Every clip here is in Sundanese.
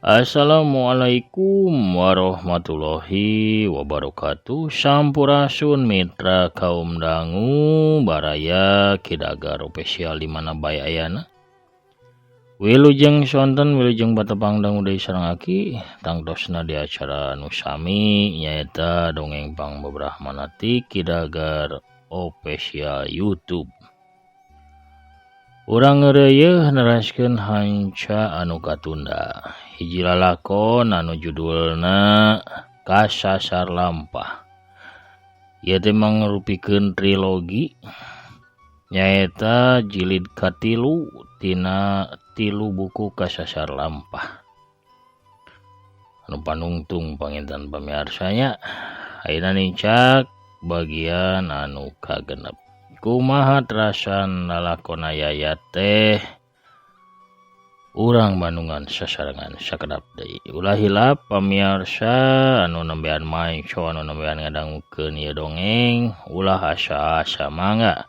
Assalamualaikum warahmatullahi wabarakatuh. Sampurasun mitra kaum dangu baraya Kidagar Official di mana bae ayana. Wilujeng sonten wilujeng patepang dangu deui sareng aki tangtosna di acara anu sami nyaeta dongeng pangbeberah ti Kidagar Official YouTube. Urang ngeureuyeun neraskeun hanca anu katunda. Hiji lalakon anu judulna Kasasar Lampah. Ieu teh mangrupikeun trilogi nyaeta jilid katilu tina tilu buku Kasasar Lampah. Anu panungtung panginten pamiarsa nya. Ayeuna nincak bagian anu kagenep. Kumaha terasan lalakon Yayat teh urang Bandungan sasarengan sakedap deui. Ulah hilap pamiarsa anu nembean maenco anu nembean ngadangukeun ieu dongeng ulah asa-asa mangga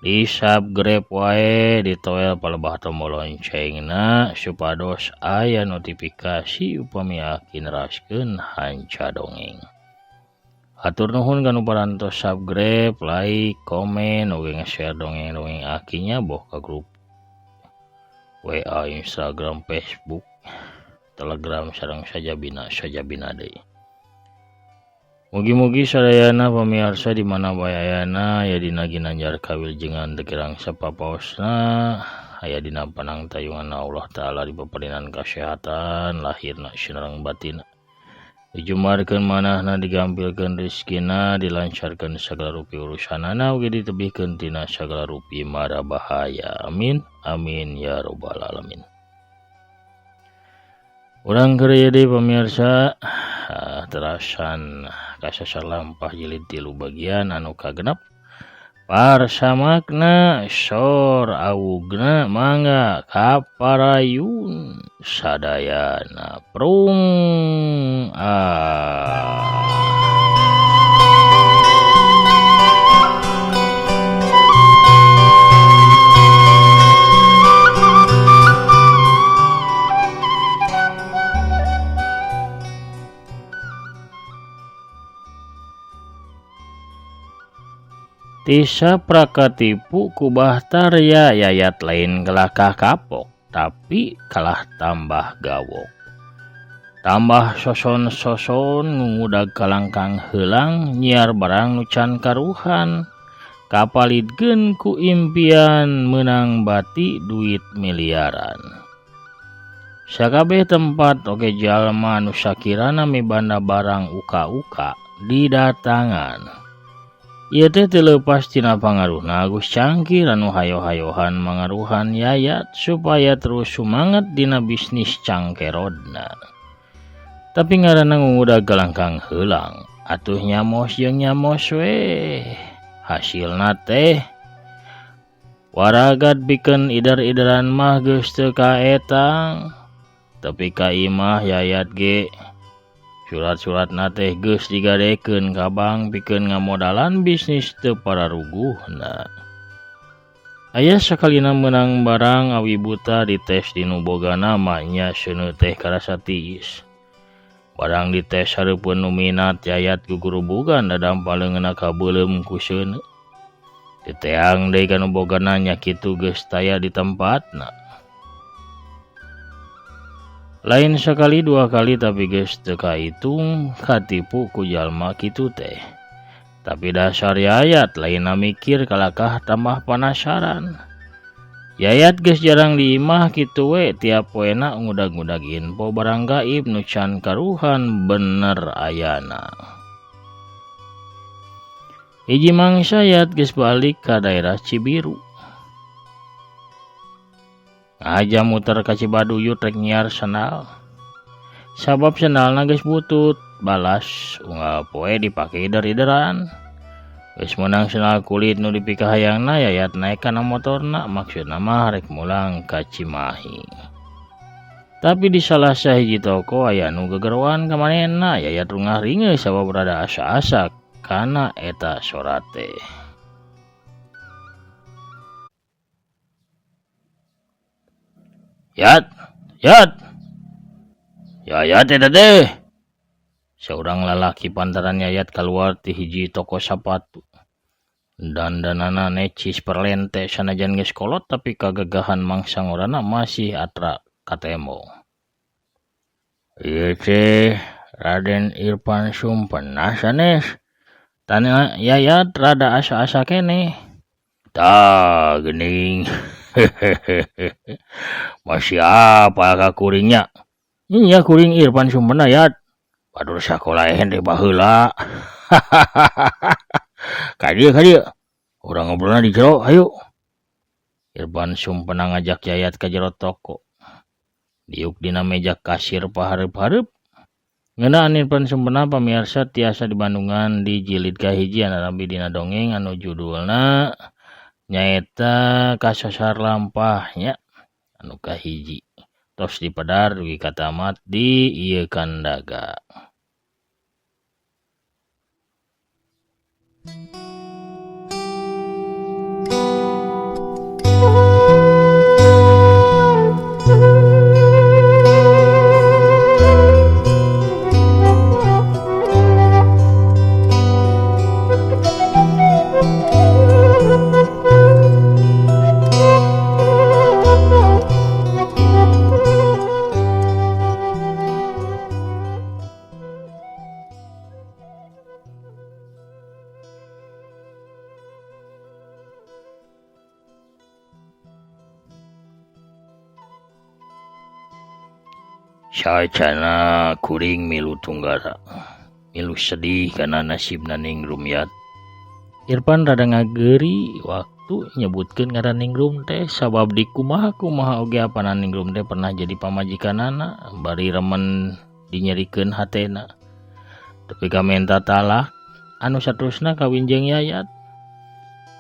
di subscribe wae ditoel palebah tombol loncengna supados aya notifikasi upami aki neraskeun hanca dongeng. Hatur nuhun kanu parantos subscribe, like, komen, oge nge-share dongeng-dongeng akinya boh ka grup WA, Instagram, Facebook, Telegram sareng sajabina sajabina deui. Mugi-mugi sadayana pamiarsa di mana bae ayana aya dina ginanjar kawilujengan teu kirang sapapaosna aya dina panangtayungan Allah Ta'ala dipaparinan kasehatan lahirna sareng batinna. Dijumarkeun manahna digampilkeun rezekina dilancarkeun sagala rupi urusanana oge ditebihkeun tina sagala rupi mara bahaya. Amin amin ya robbal alamin. Urang keur ieu deui pamirsa terasan Kasasar Lampah jilid 3 bagian anu kagenep. Parsamakna sor awugna mangga kaparayun sadayana prung ah. Tisa prakatipu ku Bahtarya Yayat lain gelakah kapok tapi kalah tambah gawok. Tambah soson-soson ngungudag kalangkang heulang nyiar barang nu can karuhan. Kapalidkeun ku impian meunang bati duit miliaran. Sakabeh tempat oge jalma nu sakirana mibanda barang uka-uka didatangan. Ieu teh teu leupas tina pangaruhna Agus Cangkir anu hayo-hayohan mangaruhan Yayat supaya terus sumanget dina bisnis cangkerodna. Tapi ngaranna ngungudag kalangkang heulang, atuh nyamos jeung nyamos we. Hasilna teh waragad pikeun ider-ideran mah geus teu kaetang. Tapi ka imah Yayat ge surat-suratna teh geus digadekeun ka bank pikeun ngamodalan bisnis teu pararuguhna. Aya sakalina meunang barang awi buta dites di nu boga nama nya seuneu teh karasa tiis. Barang dites hareupeun nu minat Yayat gugurubugan dadampa leungeunna kabeuleum ku seuneu. Diteang deui ka nu bogana nya kitu geus taya di tempatna. Lain sekali dua kali tapi geus teu kaitung katipu ku jalma kitu teh. Tapi dasar Yayat lainna mikir kalakah tambah penasaran. Yayat geus jarang di imah kitu we tiap poena ngudag-ngudag info barang gaib nu can karuhan bener ayana. Hiji mangsa Yayat geus balik ka daerah Cibiru. Aja muter ka Cibaduyut rek nyiar sendal. Sabab sendalna geus butut, balas unggal poe dipake ider-ideran. Geus meunang sendal kulit nu dipikahayangna Yayat naek kana motorna maksudna mah rek mulang ka Cimahi. Tapi di salah sahiji toko aya nu gegeroan ka manehna, Yayat rungah ringeus sabab rada asa-asa kana eta sora teh. Yat, Yat. Yayat eta teh. Saurang lalaki pantaran Yayat kaluar ti hiji toko sapatu. Dandanana necis perlente sanajan geus kolot tapi kagagahan mangsa ngorana masih atra katembong. Ieu teh Raden Irfan Sumpena sanes. Tanya Yayat rada asa-asa keneh. Tah geuning. Masih apa ka kuringnya? Nya kuring Irfan Sumpena Yat. Batur sakola hente baheula. Ka dieu ka dieu. Urang ngobrolna di jero hayu. Irfan Sumpena ngajak Yayat ka jero toko. Diuk dina meja kasir pahareup-hareup. Ngeunaan Irfan Sumpena pamiarsa tiasa dibandungan di jilid kahiji anu dina dongeng anu judulna nyaeta Kasasar Lampah nya anu kahiji. Tos dipedar dugi ka tamat di ieu kandaga. Sacana kuring milu tunggara, milu sedih kana nasibna Ningrum Yat. Irfan rada ngageuri waktu nyebutkeun ngaran Ningrum teh sabab di kumaha-kumaha oge apana Ningrum teh pernah jadi pamajikanana bari remen dinyerikeun hatena. Tapi ka menta talak anu saterusna kawin jeung Yayat.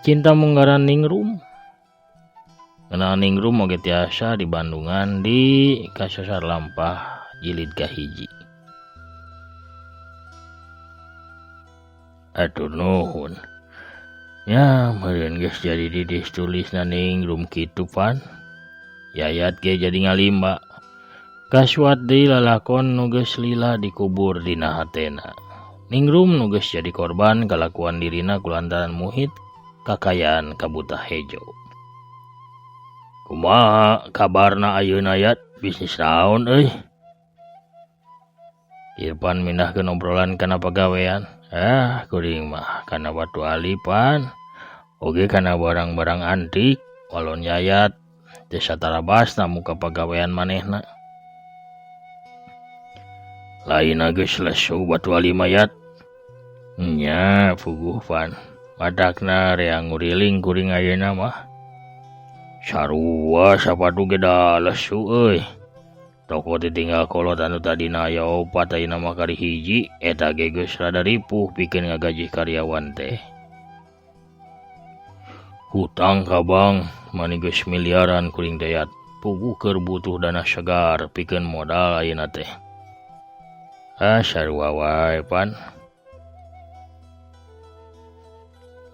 Cinta munggaran Ningrum. Ngeunaan Ningrum oge tiasa dibandungan di Kasasar Lampah jilid kahiji. Atur nuhun. Ya, meureun geus jadi didis tulisna Ningrum kitu pan. Yayat ge jadi ngalimba. Kasuat deui lalakon nu geus lila dikubur dina hatena. Ningrum nu geus jadi korban kalakuan dirina kulantaran muhit kakayaan kabuta hejo. Kumaha kabarna ayeuna Yat? Bisnis naon euy? Irfan mindahkeun obrolan kana pagawean. Ah, kuring mah kana batu alipan. Oge kana barang-barang antik, walon Yayat teu satarabasna muka pagawean manehna. Lain geus lesu batu ali mayat. Nya puguh pan. Matakna rea nguriling kuring ayeuna mah. Sarua sapatu ge da lesu euy. Toko ditinggal kolot anu tadina aya opat ayeuna mah kari hiji eta ge geus rada ripuh pikeun ngagajih karyawan teh. Hutang ka bank mani geus miliaran kuring teh Yat. Puguh keur butuh dana segar pikeun modal ayeuna teh. Ah sarua wae pan.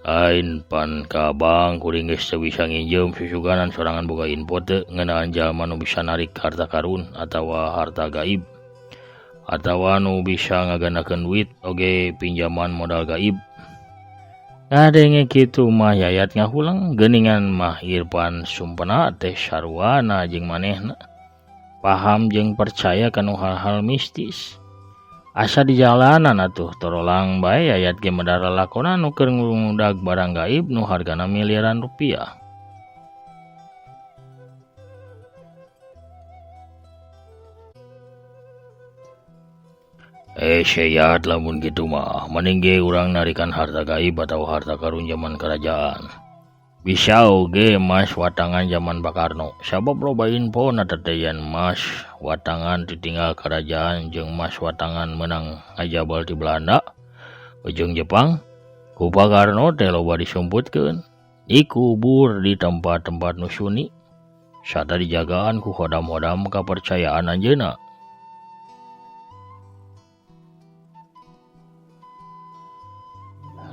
Lain pan ka bank kuring geus teu bisa nginjem susuganan sorangan boga info teu ngeunaan jalma nu bisa narik harta karun atawa harta gaib atawa nu bisa ngagandakeun duit oge pinjaman modal gaib. Ngadenge kitu mah Yayat ngahulang geuningan mah Irfan Sumpena teh saruana jeung manehna. Paham jeung percaya kanu hal-hal mistis. Asa di jalanan atuh torolang bae Yayat ge medar lalakonan nu keur ngudag barang gaib nu hargana miliaran rupiah. Yat lamun kitu mah mending ge urang narikan harta gaib atau harta karun zaman kerajaan. Bisa oge mas watangan zaman Pak Karno. Sabab loba info na teteyan mas watangan ditinggal kerajaan jeung mas watangan menang ngajabal ti Belanda jeung Jepang. Ku Pak Karno teh loba disumputkeun, dikubur di tempat-tempat nu sunyi. Sarta dijagaan ku hodam-hodam kapercayaan anjeunna.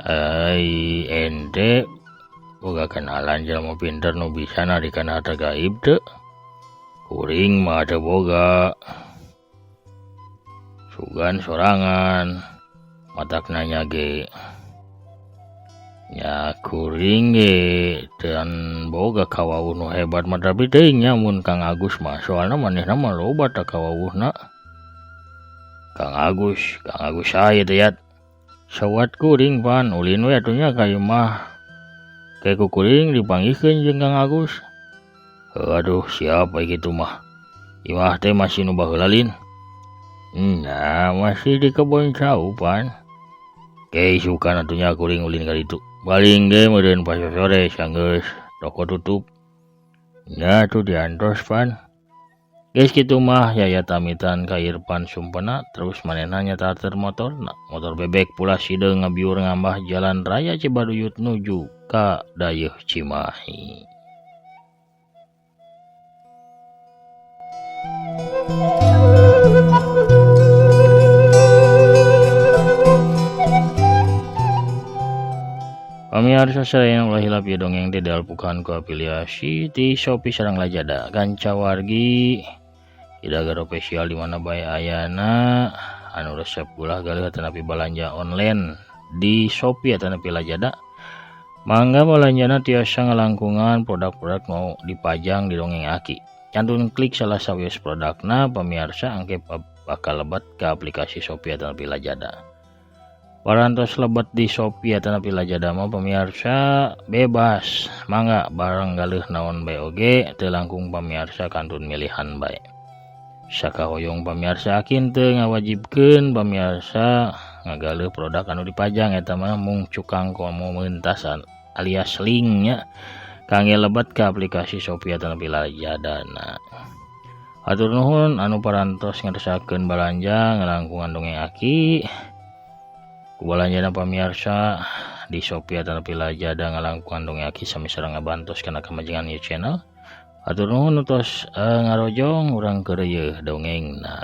Ai ente boga kenalan jelema pinter nu bisa narikan harta gaib teu? Kuring mah teu boga. Sugan sorangan matak nanya ge nya kuring ge dan boga kawawuh nu hebat mah tapi teuing nya mun Kang Agus mah soalna manehna mah loba tah kawawuhna. Kang Agus saha teh Yat? Sawat kuring pan ulin we atuh nya ka imah. Ke ku kuring dipanggihkeun jeung Kang Agus. Aduh siap we kitu mah. Imah teh masih nu baheula lin. Nah, masih di kebon cau pan. Ke isukan atuh nya kuring ulin ka ditu. Paling ge meureun pas sore sanggeus toko tutup. Nya atuh diantos pan. Geus kitu mah Yayat amitan ka Irfan Sumpena terus manehna nyetarter motorna. Motor bebek pula sideung ngabiur ngambah jalan raya Cibaduyut nuju ka Dayeuh Cimahi. Pamiarsa sadayana ulah hilap ieu dongeng teh dialpukan ku afiliasi ti Shopee sareng Lazada. Ganca wargi kidagar official di mana bae ayana anu resep ulah galih atanapi balanja online di Shopee atanapi Lazada. Mangga balanjana tiasa ngalangkungan produk-produk mau dipajang di dongeng Aki. Cantun klik salah sawios produkna pamiarsa angke bakal lebet ke aplikasi Shopee atanapi Lazada. Parantos lebet di Shopee atanapi Lazada mah pamiarsa bebas mangga barang galeuh naon bae oge teu langkung pamiarsa kantun milihan bae. Sakahoyong pamiarsa akin teu ngawajibkeun pamiarsa ngagaleuh produk anu dipajang eta mah mung cukang komo meuntasan alias linknya kangge lebet ka aplikasi Shopee atanapi Lazada na. Hatur nuhun anu parantos ngarsakeun balanja ngalangkungan dongeng Aki. Kubalanjana pamiarsa di Shopee atanapi Lazada ngalangkungan dongeng Aki sami sareng ngabantos kana kamajengan ieu channel. Hatur nuhun tos ngarojong urang keur ieu dongengna.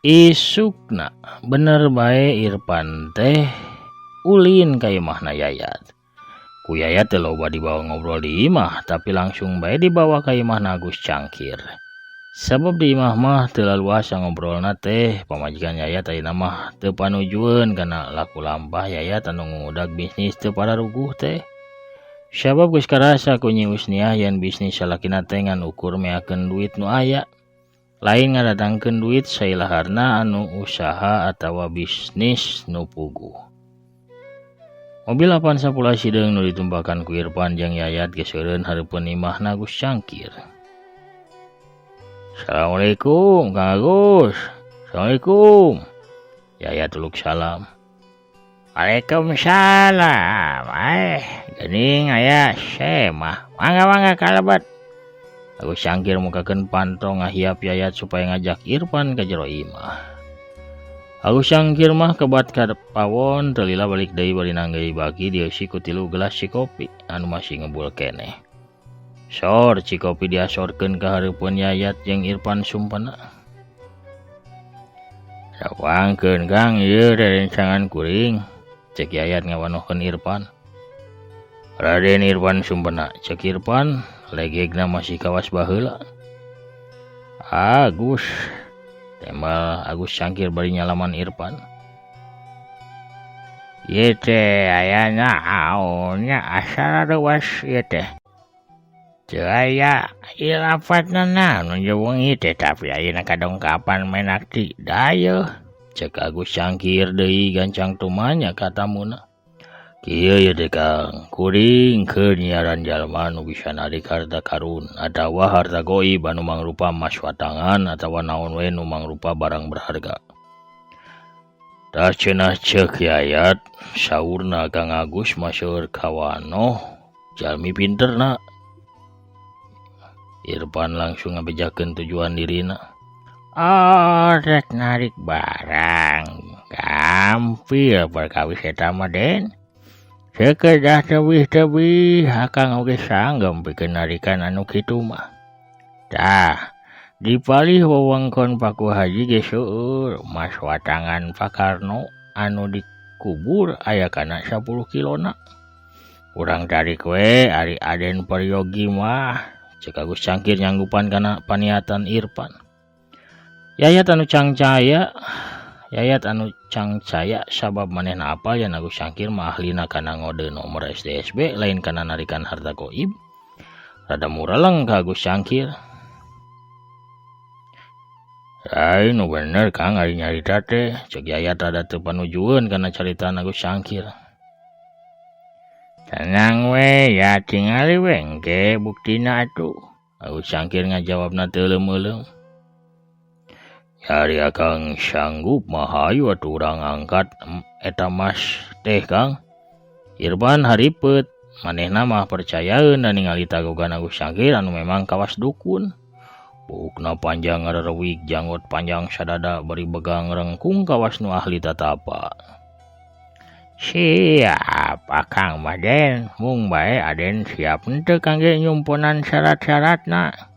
Isukna bener bae Irfan teh ulin ka imahna Yayat. Ku Yayat teh loba dibawa ngobrol di imah tapi langsung bae dibawa ka imahna Agus Cangkir. Sabab di imah mah teu laluasa ngobrolna teh pamajikan Yayat ayeuna mah teu panujueun kana laku lampah Yayat anu ngudag bisnis teu pararuguh teh. Sabab geus karasa ku Nyi Usniah yen bisnis salakina teh ngan ukur meakeun duit nu aya. Lain ngadatangkeun duit sailaharna anu usaha atawa bisnis nu puguh. Mobil Avanza pula sideung nu ditumpakan ku Irfan jeung Yayat geus eureun hareupeun imahna Agus Cangkir. Assalamualaikum Kang Agus. Assalamualaikum. Yayat tuluk salam. Waalaikumsalam. Geuning aya semah. Mangga-mangga kalebet. Agus Cangkir mukakeun panto ngahiap Yayat supaya ngajak Irfan ka jero imah. Agus Cangkir mah kebat ka pawon teu lila balik deui bari nanggeuy baki dieusi ku 3 gelas cikopi anu masih ngebul keneh. Sor cikopi diasorkeun ka hareupeun Yayat jeung Irfan Sumpena. Sawangkeun Kang ieu rerencangan kuring, cek Yayat ngawanohkeun Irfan. Raden Irfan Sumpena, cek Irfan legegna masih kawas baheula. Agus tembal Agus Cangkir bari nyalaman Irfan. Ieu teh aya naon nya asal reuas ieu teh. Teu aya ilafatna naon wengi teh tapi ayeuna kadongkapan menak ti dayeuh. Cek Agus Cangkir deui gancang tumanya ka tamuna. Kieu ieu teh Kang, kuring keur nyiaran jalma nu bisa narik harta karun atawa harta goib anu mangrupa emas watangan atawa naon we nu mangrupa barang berharga. Tah cenah ceuk Yayat, saurna Kang Agus mah seueur kawanoh, jalmi pinterna. Irfan langsung ngabejakeun tujuan dirina. Oh, rek narik barang, Kang. Gampil perkawis eta mah Den. Sekedah tebih-tebih akang oge sanggem pikeun narikan anu kitu mah. Tah, di palih wewengkon Paku Haji ge seueur mas watangan Pak Karno anu dikubur aya kana 10 kilona. Urang tarik we ari Aden peryogi mah, cek Agus Cangkir nyanggupan kana paniatan Irfan. Yayat anu cangcaya sabab manehna apal yen Agus Cangkir mah ahlina kana ngode nomor SDSB lain kana narikan harta goib. Rada mureleng ka Agus Cangkir. Ai nu bener Kang ari nyarita teh, cek Yayat rada teu panujueun kana caritaan Agus Cangkir. Tenang we ya tingali we engke buktina atuh. Agus Cangkir ngajawabna teu leumeuleuh. Ari akang sanggup mah hayu atuh urang angkat eta mas teh Kang. Irfan haripet, manehna mah percayaeun dan ningali tagogan Agus Cangkir anu memang kawas dukun. Buukna panjang ngarerewik, janggot panjang sadada bari begang rengkung kawas nu ahli tatapa. Siap akang mah Den, mung bae Aden siap henteu kangge nyumponan syarat-syaratna.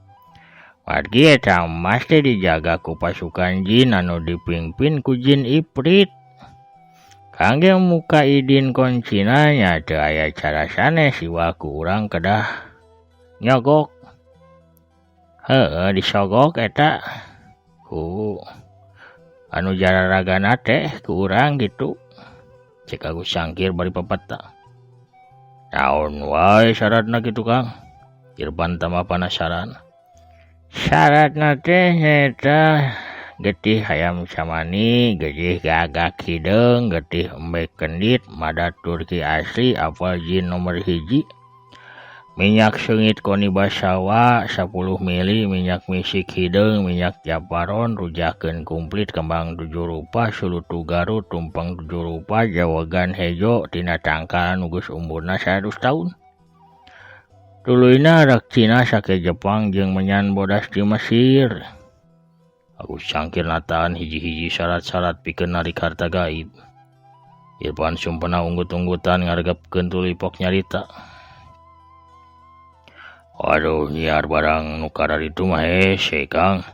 Wargi eta emas teh dijaga ku pasukan jin anu dipimpin ku jin Iprit. Kangge muka idin koncina nya teu aya cara sanes siwa ku urang kedah nyogok. Heueuh disogok eta ku anu jararagana teh ku urang gitu. Cek Agus Cangkir bari pepeta. Naon wae syaratna kitu Kang? Irfan tambah panasaran. Syaratna teh nyaeta getih hayam samani, getih gagak hideung, getih embe kendit, madat Turki asli, apal jin nomor 1, minyak seungit koni basawa 10 mili, minyak misik hideung, minyak japaron, rujakeun kumplit kembang 7 rupa, sulutu Garut, tumpeng 7 rupa, jawagan hejo tina tangkalan nu geus umurna 100 tahun. Tuluyna rak Cina sake Jepang jeung menyan bodas di Mesir. Agus Cangkir nataan hiji-hiji syarat-syarat pikeun narik harta gaib. Irfan sumpena unggut-unggutan ngaregepkeun tuluy pok nyarita. Waduh, nyiar barang nu kararitu mah hese Kang.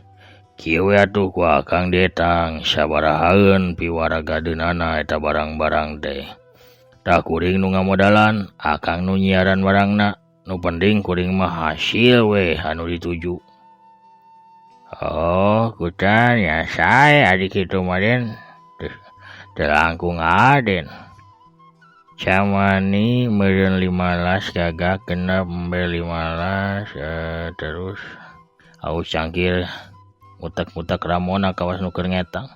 Kieu we atuh ku akang dietang sabarahaeun piwaragadeunana eta barang-barang teh. Tah kuring nu ngamodalan, akang nu nyiaran barangna. Nu penting kuring mah hasil we anu dituju. Oh, kutan ya sae adik kitu mah Den. Teu langkung Aden. Camani meureun 15 gagak genep embe 15 terus Agus Cangkir ngutek-ngutek ramona kawas nu keur ngetang.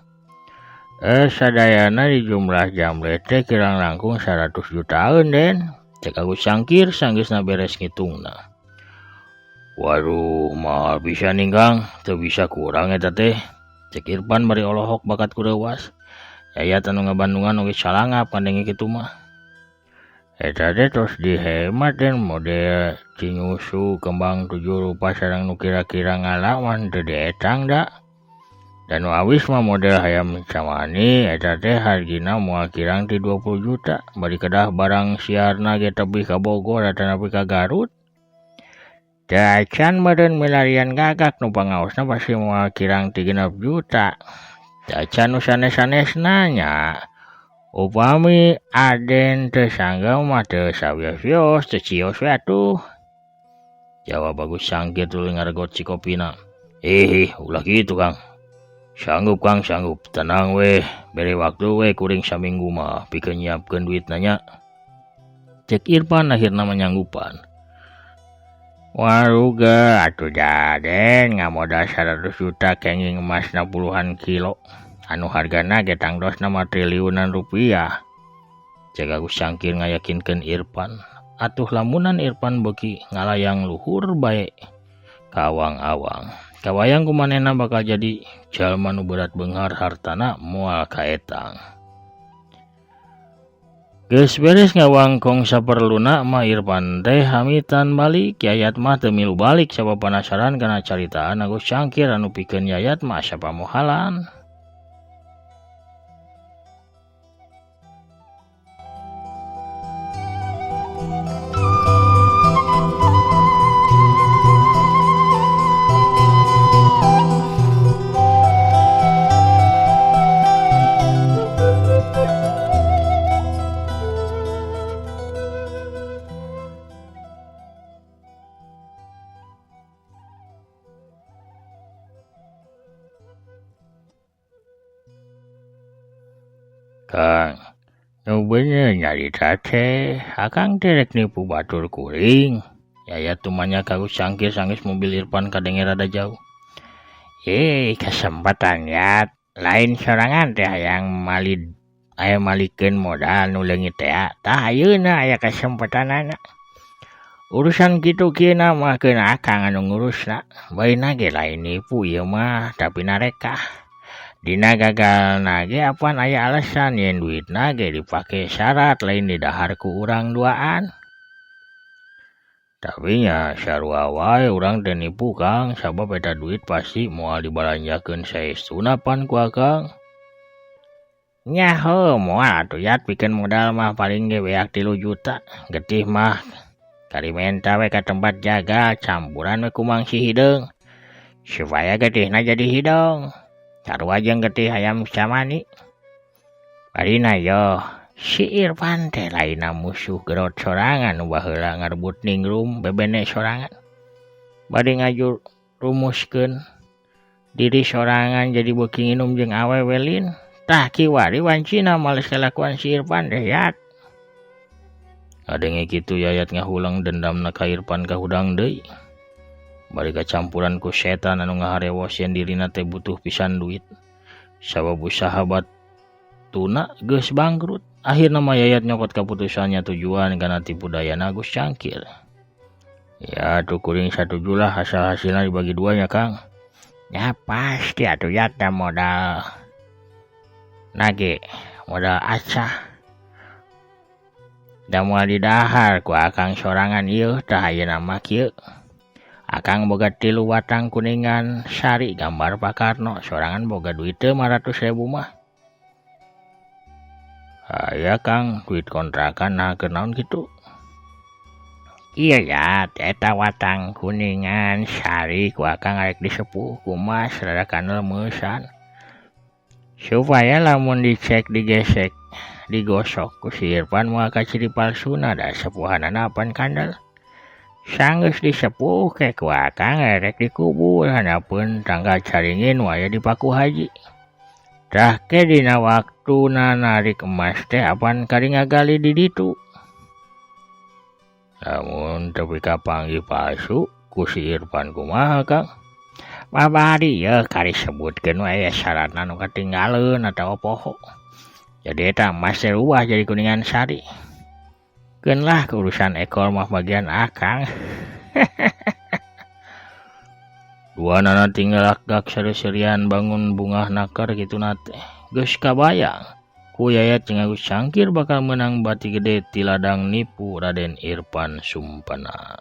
Sadayana di jumlah jamle teh kirang langkung 100 jutaan Den. Cek Agus Cangkir sanggeusna beres ngitungna. Waduh, mahal pisan nih Kang, teu bisa kurang eta teh. Cek Irfan bari olohok bakat kureuwas. Yayat anu ngabandungan oge calangap kandenge kitu mah. Eta teh tos dihemat Den, model cinyusu kembang 7 rupa sareng nu kira-kira ngalaman teu dietang da. Dan nu awis mah model hayam camani eta teh hargina moal kirang ti 20 juta. Bari kedah barang siarna ge tebih ka Bogor atanapi ka Garut. Teu acan meureun milarian gagak nu pangaosna pasti moal kirang ti 6 juta. Teu acan nu sanes-sanesna nya. Upami Aden teu sanggeu mah teu sawios-wios teu cios we atuh. Jawab Agus Cangkir tuluy ngaregot cikopina. Ih, ulah kitu Kang. Sanggup Kang, sanggup. Tenang weh, bere waktu weh kuring saminggu mah pikeun nyiapkeun duitna nya. Cek Irfan akhirna menyanggupan. Waruga atuh Daden ngamodal 100 juta kenging emasna puluhan kilo. Anu hargana ge tangdosna mah triliunan rupiah. Cek Agus Cangkir ngayakinkeun Irfan. Atuh lamunan Irfan beuki ngalayang luhur bae ka awang-awang. Kawayang ku manehna bakal jadi jalma nu berat beunghar hartana moal kaetang. Geus beres ngawangkong saperluna mah Irfan teh hamitan balik. Yayat mah teu milu balik sabab panasaran kana caritaan Agus Cangkir anu pikeun Yayat mah asa pamohalan. Kang, nu bener nyarita teh, akang teh rek nipu batur kuring. Yayat tumanya ka Gus Cangkir sanggeus mobil Irfan kadenge rada jauh. Kesempatan Yat, lain sorangan teh hayang malid aya malikeun modal nu leungit teh. Tah ayeuna aya kesempatanana. Urusan kitu kieu mah keun akang anu ngurusna. Baina ge lain nipu ieu mah tapi narekah. Dina gagalna ge apan aya alasan yen duitna ge dipake syarat lain didahar ku urang duaan. Tapi nya sarua wae urang teh nipu Kang, sabab eta duit pasti moal dibalanjakeun saestuna pan ku akang. Nya heuh moal atuh Yat, pikeun modal mah paling ge beak 3 juta. Getih mah kari menta we ka tempat jaga campuran we ku mangsi hideung supaya getihna jadi hideung. Sarua jeung getih hayam samani. Barina yo si Irfan teh lainna musuh gerot sorangan nu baheula ngarebut ningrum bebene sorangan. Bade ngajur rumuskeun diri sorangan jadi beuki nginum jeung awewe lin. Tah kiwari wancina males kalakuan si Irfan teh Yat. Ngadenge kitu Yayat ngahulang dendamna ka Irfan kahudang deui. Bari kacampuran ku setan anu ngaharewos yen dirina teh butuh pisan duit. Sabab usaha batuna geus bangkrut. Akhirna mah Yayat nyokot kaputusannya tujuan kana tipu dayana Gus Cangkir. Ya tuh kuring satujulah asal hasilna dibagi dua nya Kang. Ya pasti atuh Yat da modal nage modal acah. Da moal didahar ku akang sorangan ieu tah ayeuna mah kieu. Akang boga 3 batang kuningan sari gambar Pak Karno, sorangan boga duit 500.000 mah. Aya Kang, duit kontrakan nah keur naon kitu? Iya ya, eta watang kuningan sari ku akang arek disepuh ku mas rada kanel meusan. Supaya lamun dicek digesek digosok ku si Irfan moal kaciri palsuna da sepuhanana apan kandel. Sanggeus disepuh ke ku akang erek dikubur handapeun tangga caringin waya di Paku Haji. Tah ke dina waktuna narik emas teh apan kari ngagali di ditu. Lamun tepi kapanggih palsu ku si Irfan kumaha Kang? Babari ye kari sebutkeun wae syaratna nu katinggaleun atawa poho. Jadi eta emas teh rubah jadi kuningan sari. Keun lah urusan ekor mah bagian akang. Dua nana tinggal gak seri-serian bangun bungah nakar kitu na teh. Geus kabayang ku Yayat jeung Agus Cangkir bakal menang bati gede ti ladang nipu Raden Irfan Sumpana.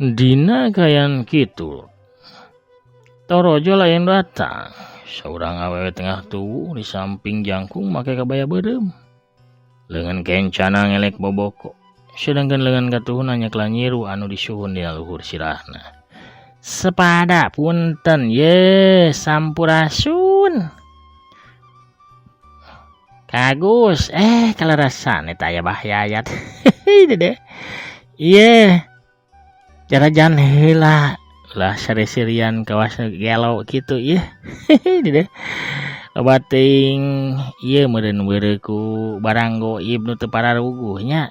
Dina kayan kitu Torojo lain datang. Saurang awewe tengah tubuh di samping jangkung make kabaya beureum. Leungeun kencana ngelek boboko. Sedangkan leungeun katuhuna nyekla nyiru anu disuhun dina luhur sirahna. Sepada punten ye sampurasun. Kagus kalerasan eta aya Bah Yayat. Dede. Ieu jarajan heula lah seri-serian kawas gelo kitu ieu. Dede. Loba teuing ieu meureun weureu ku barang goib nu teu pararuguh nya.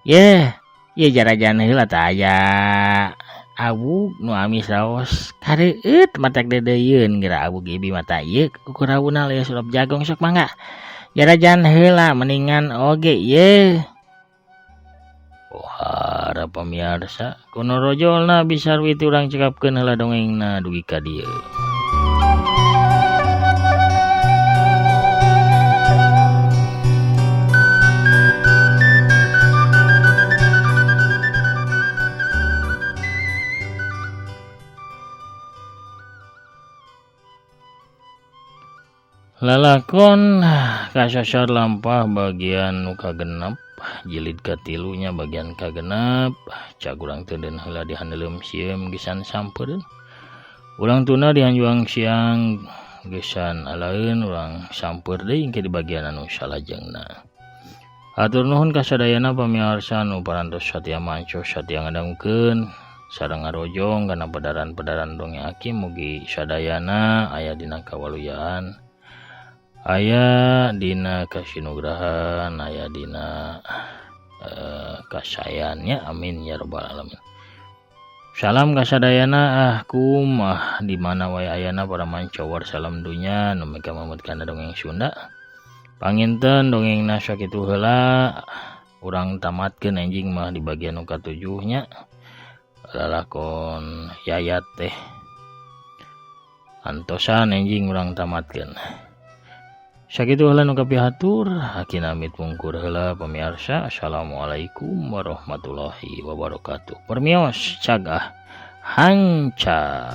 Yeuh, ieu jarajan heula tah aya abug nu amis raos kareueut matak deudeuyeun geura abug ibi mata ieu kukurawuna leuh sulap jagong sok mangga. Jarajan heula mendingan oge ieu. Pohara pamiarsa, kuno rojolna bisa witi urang cekapkeun heula dongengna dugi ka dieu. Lalakon kasasar lampah bagian nu kagenep jilid katilunya bagian kagenep cag urang teudeun heula dihandeuleum sieum gesan sampereun urang tuna dihanjuang siang gesan alaeun urang samper deui engke di bagian anu salajengna. Hatur nuhun ka sadayana pamiarsa nu parantos satia manco satia ngadangukeun sareng ngarojong kana pedaran-pedaran dongeng Aki mugi sadayana aya dina kawaluyaan. Aya dina kasinugrahan, aya dina kasayannya, amin ya robbal alamin. Salam kasadayana ah kumah di mana wae ayana para mancawar salam dunya nu mika mamut kana dongeng Sunda. Panginten dongengna sakitu heula, urang tamatkeun enjing mah di bagian nu katujuh nya. Lalakon Yayat teh antosan enjing urang tamatkeun. Sakitu heula nu kapihatur, aki namit mungkur heula pamiarsa. Assalamualaikum warahmatullahi wabarakatuh. Permios cagah hanca.